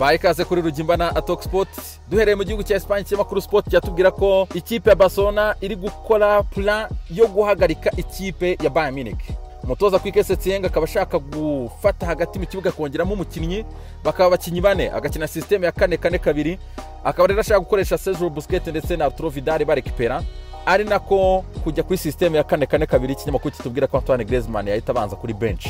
Mbaye ikaze kuri Rugimbana Talk Sport. Duhereye mu gihugu cya Espagne, ikinyamakuru Sport cyatubwira ko ikipe ya Barcelona iri gukora plan yo guhagarika ikipe ya Bayern Munich. Umutoza Quique Setien akaba ashaka gufata hagati mu kibuga kongeramo umukinnyi, bakaba abakinnyi bane, agakina system ya 4-4-2. Akaba rero ashaka gukoresha Sergio Busquets ndetse na Arturo Vidal barekipera, ari nako kujya kuri system ya 4-4-2. Ikinyamakuru kitubwira ko Antoine Griezmann yahita abanza kuri bench.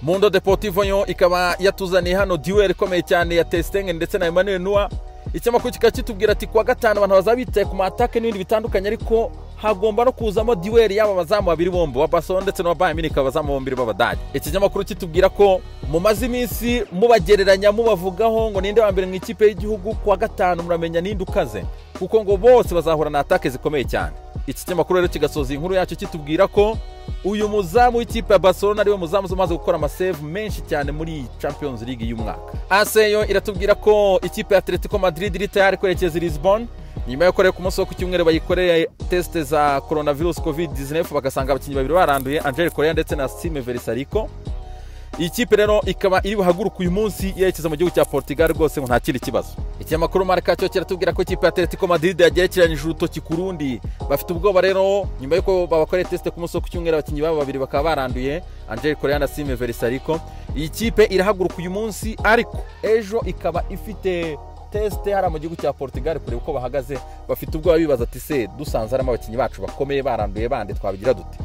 Mundo Deportivo yo ikaba yatuzaniye hano duel ikomeye cyane ya Ter Stegen ndetse na Emmanuel Neuer. Ikinyamakuru kikaba kitubwira ati kuwa gatanu abantu bazaba bitaye ku matake n'ibindi bitandukanye, ariko hagomba no kuzamo duel y'aba bazamu babiri bombi wa Barcelona ndetse n'uwa Bayern Munich, abazamu bombi b'Abadage. Ikinyamakuru kitubwira ko mumaze iminsi mubagereranya mubavugaho ngo ninde wa mbere mu ikipe y'igihugu, kuwa gatanu muramenya ninde ukaze, kuko ngo bose bazahura na atake zikomeye cyane. Iki kinyamakuru rero kigasoza inkuru yacyo kitubwira ko uyu muzamu w'ikipe ya Barcelona ariwe muzamu umaze gukora amasave menshi cyane muri Champions League y'umwaka. AS yo iratubwira ko ikipe ya Atletico Madrid iri tayari kwerekeza i Lisbon nyuma yo korera ku munsi wo ku cyumweru bayikoreye test za coronavirus COVID-19, bagasanga abakinnyi babiri baranduye, Angel Correa ndetse na Sime Verisarico. Iyi kipe rero ikaba iri buhaguruka uyu munsi yerekeza mu gihugu cya Portugal, rwose ngo nta kindi kibazo. Ikinyamakuru Marca cyo kiratubwira ko ikipe ya Atletico Madrid yagerekeranyije urutoki ku rundi, bafite ubwoba rero nyuma y'uko babakoreye test ku munsi wo ku cyumweru, abakinnyi babo babiri bakaba baranduye, Angel Correa na Sime Verisarico. Iyi kipe irahaguruka uyu munsi, ariko ejo ikaba ifite test hariya mu gihugu cya Portugal kureba uko bahagaze. Bafite ubwoba bibaza ati se dusanze harimo abakinnyi bacu bakomeye baranduye bande twabigira dute?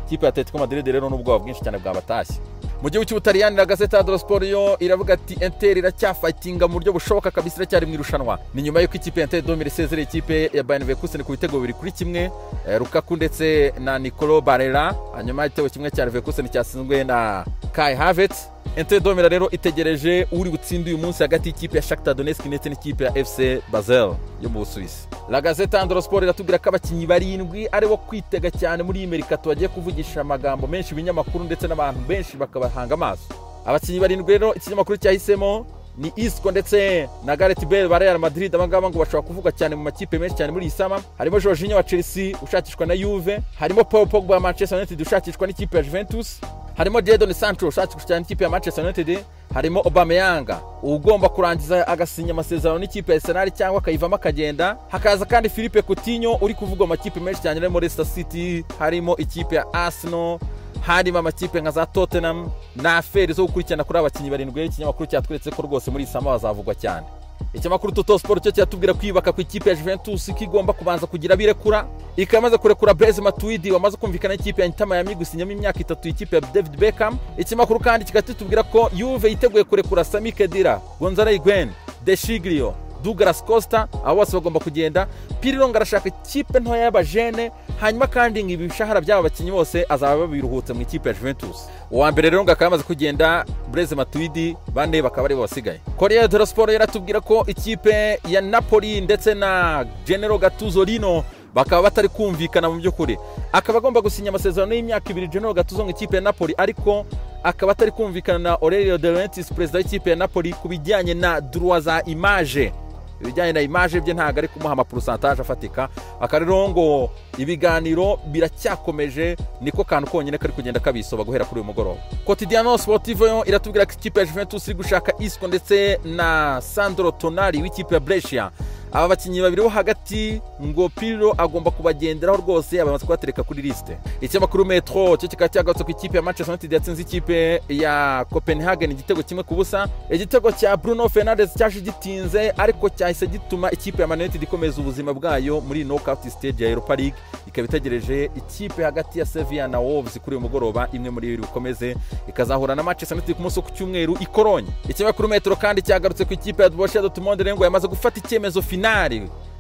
Ikipe ya Atletico Madrid rero n'ubwoba bwinshi cyane bwabatashye. Mu gihugu cy'Ubutaliyani, La Gazzetta dello Sport yo iravuga ati Inter iracyafightinga mu buryo bushoboka kabisa, iracyari mu irushanwa. Ni nyuma y'uko ikipe ya Inter de Milan isezereye ikipe ya Bayer Leverkusen ku bitego 2-1, Lukaku ndetse na Nicolo Barella, hanyuma igitego kimwe cya Leverkusen cyatsinzwe na Kai Havertz. Inter de Milan rero itegereje uri butsinde uyu munsi hagati y'ikipe ya Shakhtar Donetsk ndetse n'ikipe ya FC Basel yo mu Busuwisi. La Gazzetta dello Sport iratubwira ko abakinnyi barindwi aribo kwitega cyane muri iyi mercato bagiye kuvugisha amagambo menshi ibinyamakuru ndetse n'abantu benshi bakabahanga amaso. Abakinnyi barindwi rero ikinyamakuru cyahisemo ni Isco ndetse na Gareth Bale ba Real Madrid. Aba ngaba ngo bashobora kuvuga cyane mu makipe menshi cyane muri iyi summer. Harimo Jorginho wa Chelsea ushakishwa na Juve, harimo Paul Pogba wa Manchester United ushakishwa n'ikipe ya Juventus, harimo Jadon Sancho ushakishwa cyane n'ikipe ya Manchester United, harimo Aubameyang ugomba kurangiza agasinya amasezerano n'ikipe ya Arsenal cyangwa akayivamo akagenda, hakaza kandi Philippe Coutinho uri kuvugwa amakipe menshi cyane harimo Leicester City, harimo ikipe ya Arsenal, harimo amakipe nka za Tottenham na affaire zo gukurikirana kuri abakinnyi barindwi. Ikinyamakuru cyatweretse ko rwose muri iyi summer bazavugwa cyane. Ikinyamakuru Tutto Sport cyo kiratubwira kwiyubaka ku ikipe ya Juventus ko igomba kubanza kugira birekura, ikaba kurekura Blaise Matuidi wamaze kumvikana n'ikipe ya Inter Miami gusinyamo imyaka 3 ikipe ya David Beckham. Ikinyamakuru kandi kikatubwira ko Juve yiteguye kurekura Sami Khedira, Gonzalo Higuain, De Sciglio, Douglas Costa, abo bose bagomba kugenda. Pirlo ngo arashaka ikipe ntoya y'abajene, hanyuma kandi ngo ibishahara by'aba bakinnyi bose azaba babiruhutse mu ikipe ya Juventus. Uwa mbere rero ngo akaba amaze kugenda Blaise Matuidi, bane bakaba ari bo basigaye. Corriere dello Sport yaratubwira ko ikipe ya Napoli ndetse na Gennaro Gattuso Lino bakaba batari kumvikana mu by'ukuri. Akaba agomba gusinya amasezerano y'imyaka 2 Gennaro Gattuso mu ikipe ya Napoli, ariko akaba atari kumvikana na Aurelio De Laurentiis perezida w'ikipe ya Napoli ku bijyanye na droit za image. Ibijyanye na image bye ntago ari kumuha amapourcentage afatika. Akarero ngo ibiganiro biracyakomeje, niko kantu konyine kari kugenda kabisoba guhera kuri uyu mugoroba. Quotidiano Sportivo yo iratubwira ko ikipe ya Juventus iri gushaka Isco ndetse na Sandro Tonali w'ikipe ya Brescia. Aba bakinnyi babiri bo hagati ngo Pirlo agomba kubagenderaho rwose, abamaze kubatereka kuri liste. Ikinyamakuru Metro cyo kikaba cyagarutse ku ikipe ya Manchester United yatsinze ikipe ya Copenhagen igitego 1-0. Igitego cya Bruno Fernandes cyaje gitinze, ariko cyahise gituma ikipe ya Man United ikomeza ubuzima bwayo muri knockout stage ya Europa League, ikaba itegereje ikipe hagati ya Sevilla na Wolves kuri uyu mugoroba, imwe muri ibiri bukomeze ikazahura na Manchester United ku munsi wo ku cyumweru i Cologne. Ikinyamakuru Metro kandi cyagarutse ku ikipe ya Borussia Dortmund ngo yamaze gufata icyemezo finali,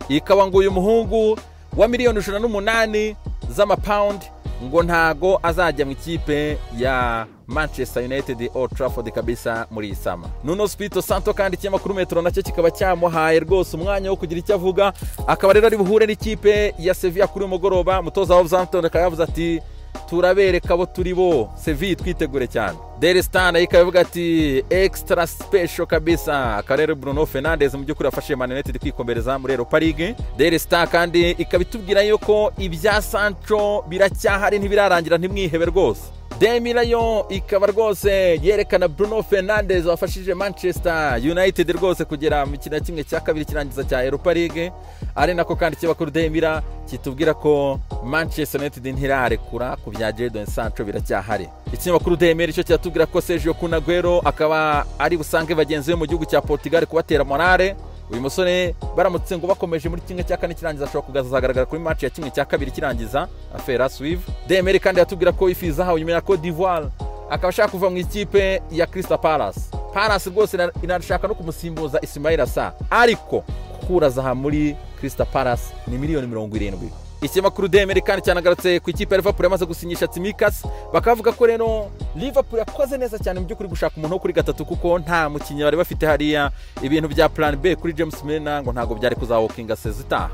ikaba ngo uyu muhungu wa miliyoni 108 z'amapawundi ngo ntago azajya mu ikipe ya Manchester United Old Trafford kabisa muri iyi summer. Nuno Espirito Santo kandi ikinyamakuru Metro nacyo kikaba cyamuhaye rwose umwanya wo kugira icyo avuga, akaba rero ari buhure n'ikipe ya Sevilla kuri uyu mugoroba. Umutoza wa Southampton akaba yavuze ati turabereka abo turi bo, Sevilla twitegure cyane. Daily Star nayo ikaba ivuga ati extra special kabisa. Akarere Bruno Fernandes mu by'ukuri afashe Man United kwikomereza muri Europa League. Daily Star kandi ikaba itubwira yuko ibya Sancho biracyahari, ntibirarangira, ntimwihebe rwose. Demira yo ikaba rwose yerekana Bruno Fernandes wafashije Manchester United rwose kugera mu mikino 1/2 kirangiza cya Europa League. Ari nako kandi ikinyamakuru Demira kitubwira ko Manchester United ntirarekura ku bya Jadon Sancho, biracyahari. Ikinyamakuru Demira cyo kiratubwira ko Sergio Kun Aguero akaba ari busange bagenzi be mu gihugu cya Portugal kubatera morale. Uyu musore baramutse ngo bakomeje muri 1/4 kirangiza ashobora kuzagaragara kuri match ya 1/2 kirangiza affaire suivre. Demere kandi yatubwira ko ifiza hawe nyuma ya Cote d'Ivoire akaba ashaka kuva mu ikipe ya Crystal Palace. Palace rwose inashaka no kumusimbuza Ismaila Sarr, ariko gukura Zaha muri Crystal Palace ni miliyoni 70. Ikinyamakuru Demere kandi cyanagarutse ku ikipe ya Liverpool yamaze gusinyisha Tsimikas, bakavuga ko rero Liverpool yakoze neza cyane mu by'ukuri gushaka umuntu wo kuri 3 kuko nta mukinnyi bari bafite hariya. Ibintu bya plan B kuri James Milner ngo ntago byari kuzawokinga sezita.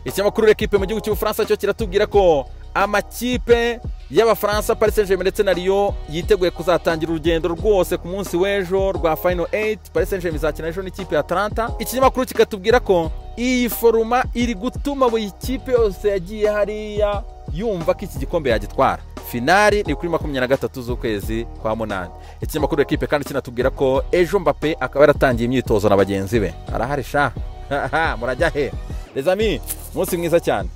Ikinyamakuru L'Equipe mu gihugu cy'Ubufaransa cyo kiratubwira ko amakipe y'Abafaransa Paris Saint-Germain ndetse na Lyon yiteguye kuzatangira urugendo rwose ku munsi w'ejo rwa Final 8. Paris Saint-Germain izakina ejo n'ikipe ya Atalanta. Ikinyamakuru kikatubwira ko iyi foruma iri gutuma buri kipe yose yagiye hariya yumva ko iki gikombe yagitwara. Finali ni kuri 23 z'ukwezi kwa 8. Ikinyamakuru L'Equipe kandi kinatubwira ko ejo Mbappe akaba yaratangiye imyitozo na bagenzi be. Arahari sha. Murajya he? Les amis, umunsi mwiza cyane.